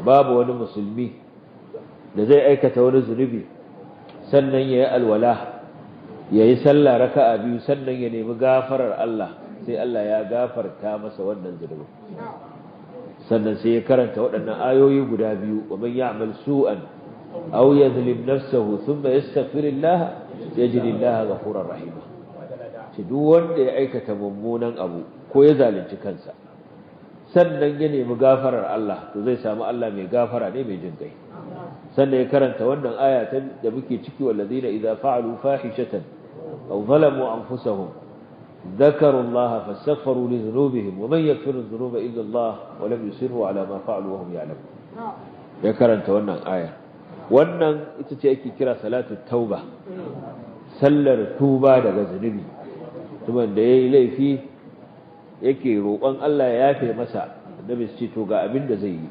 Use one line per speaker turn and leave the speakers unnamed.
Babu wani musulmi da zai aikata wani zunubi sannan ya yi alwala, ya yi sallah raka'a biyu, sannan ya nemi gafarar Allah, sai Allah ya gafarta masa wannan zunubin. Sannan sai ya karanta waɗannan ayoyi guda biyu: "Wa man ya'mal su'an aw yadhlim nafsahu thumma yastaghfir Allah yajid Allah ghafurar rahima. Ce duk wanda ya aikata mummunan abu ko ya zalunci kansa, sannan ya nemi gafarar Allah, to zai samu Allah mai gafara ne, mai jin kai. Sannan ya karanta wannan aya da muke ciki: "Wallazina idza fa'alu fahishatan aw zalamu anfusahum ذكروا الله فاستغفروا لذنوبهم ومن يغفر الذنوب إلا الله ولم يصروا على ما فعلوا وهم يعلمون." Ya karanta wannan aya. Wannan ita ce ake kira salatu tauba, sallar tuba daga zunubi. Mutumin da yayi laifi yake roƙon Allah ya yafe masa, Annabi ce to ga abin da zai yi.